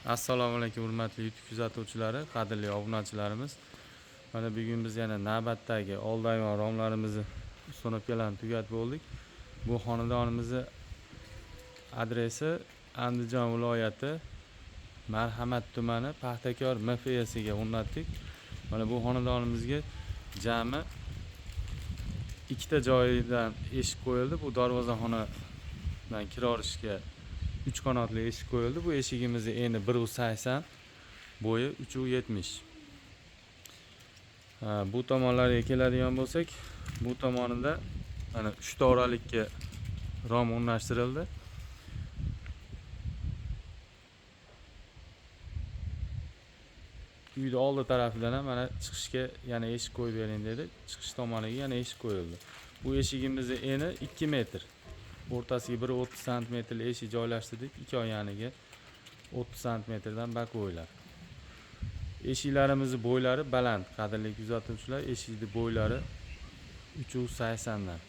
Assalomu alaykum hurmatli YouTube kuzatuvchilari, qadrli obunachilarimiz. Mana bugun biz yana navbatdagi oldi ayvon romlarimizni установкalarini tugatib bo'ldik. Bu xonadonimizni adresi Andijon viloyati Marhamat tumani Paxtakor MFSiga o'rnatdik. Mana bu xonadonimizga jami ikkita joyidan eshik qo'yildi. Bu darvozaxonadan kira olishga 3 qanotli eshik qo'yildi. Bu eshigimizni eni 1.80, bo'yi 3.70. Bu tomonlarga keladigan bo'lsak, bu tomonida mana 3 ta oralikka rom o'rnashtirildi. Uyni oldi tarafidan ham mana chiqishga yana eshik qo'yib bering dedi. Chiqish tomoniga yana eshik qo'yildi. Bu eshigimizni eni 2 metr. O'rtasiga 1.30 santimetrli eshik joylashtirdik. Ikki yoniga 30 santimetrdan bakoylar. Eshiklarimizni bo'ylari baland, qadrli kuzatuvchilar, eshikni bo'ylari 3.80 dan.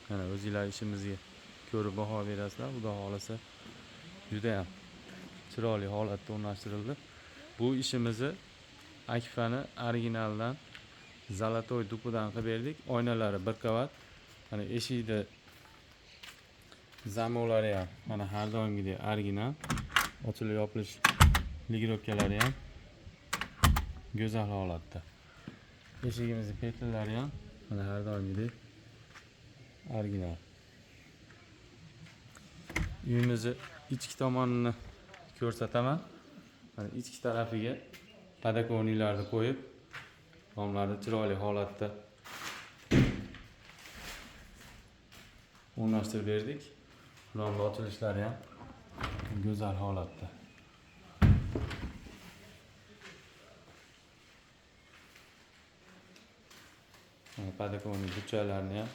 Mana o'zinglar ishimizga ko'rib baho berasizlar. Xudo xohlasa juda ham chiroyli holatda o'rnashtirildi. Bu ishimizni Akfani originaldan zолотой dupidan qilib berdik. Oynalari bir qavat. Mana eshikni zamoklari ham mana har doimgidek original. Ochilib yopilish ligirovkalari ham go'zal holatda. Eshigimizning petlari ham mana har doimgidek original. Uyimizni ichki tomonini ko'rsataman. Mana ichki tarafiga podokonniklarni qo'yib, romlarni chiroyli holatda o'rnashtirib berdik. Romlar ochilishlari ham go'zal holatda. Mana podokonnik burchaklarni ham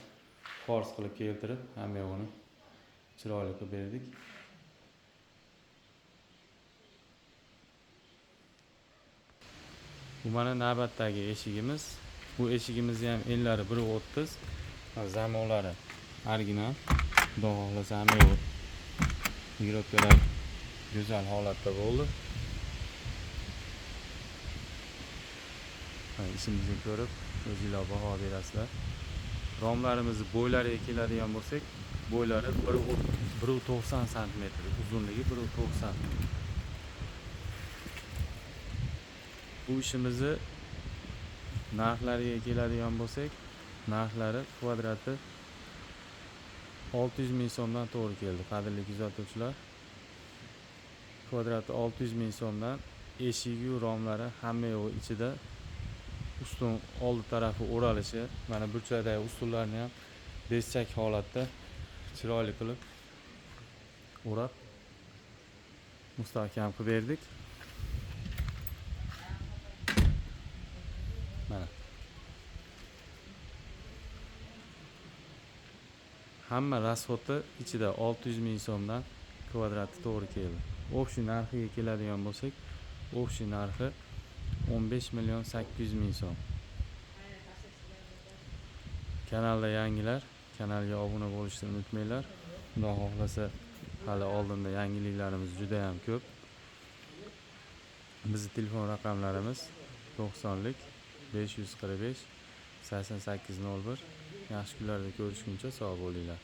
fors qilib keltirib, hamma yog'ini chiroyli qilib berdik. Bu mana navbatdagi eshigimiz. Bu eshigimizni ham enlari 1.30, zamoklari original. Xudo xohlasa hamma yo'q. Ligirovkalar go'zal holatda bo'ldi. Mana ishimizni ko'rib o'zinglar baho berasizlar. Romlarimizni bo'ylariga keladigan bo'lsak, bo'ylari 1.90 santimetr, uzunligi 1.90. Bu ishimizni narxlariga keladigan bo'lsak, narxlari kvadrati 600 ming so'mdan to'g'ri keldi. Qadrli kuzatuvchilar, kvadrati 600 ming so'mdan eshigi, romlari hamma yo'g'i ichida, ustun oldi tarafi o'ralishi, mana burchakdagi ustunlarni ham bezchak holatda chiroyli qilib o'rab mustahkam qilib berdik. Mana hamma rasxodi ichida 600 ming so'mdan kvadrati to'g'ri keldi. Общий narxiga keladigan bo'lsak, общий narxi 15 million 800 ming so'm. Kanalda yangilar, kanalga obuna bo'lishni unutmanglar. Xudo xohlasa hali oldinda yangiliklarimiz juda ham ko'p. Bizning telefon raqamlarimiz 90lik 545 88 01. Yaxshi kunlarda ko'rishguncha sog' bo'linglar.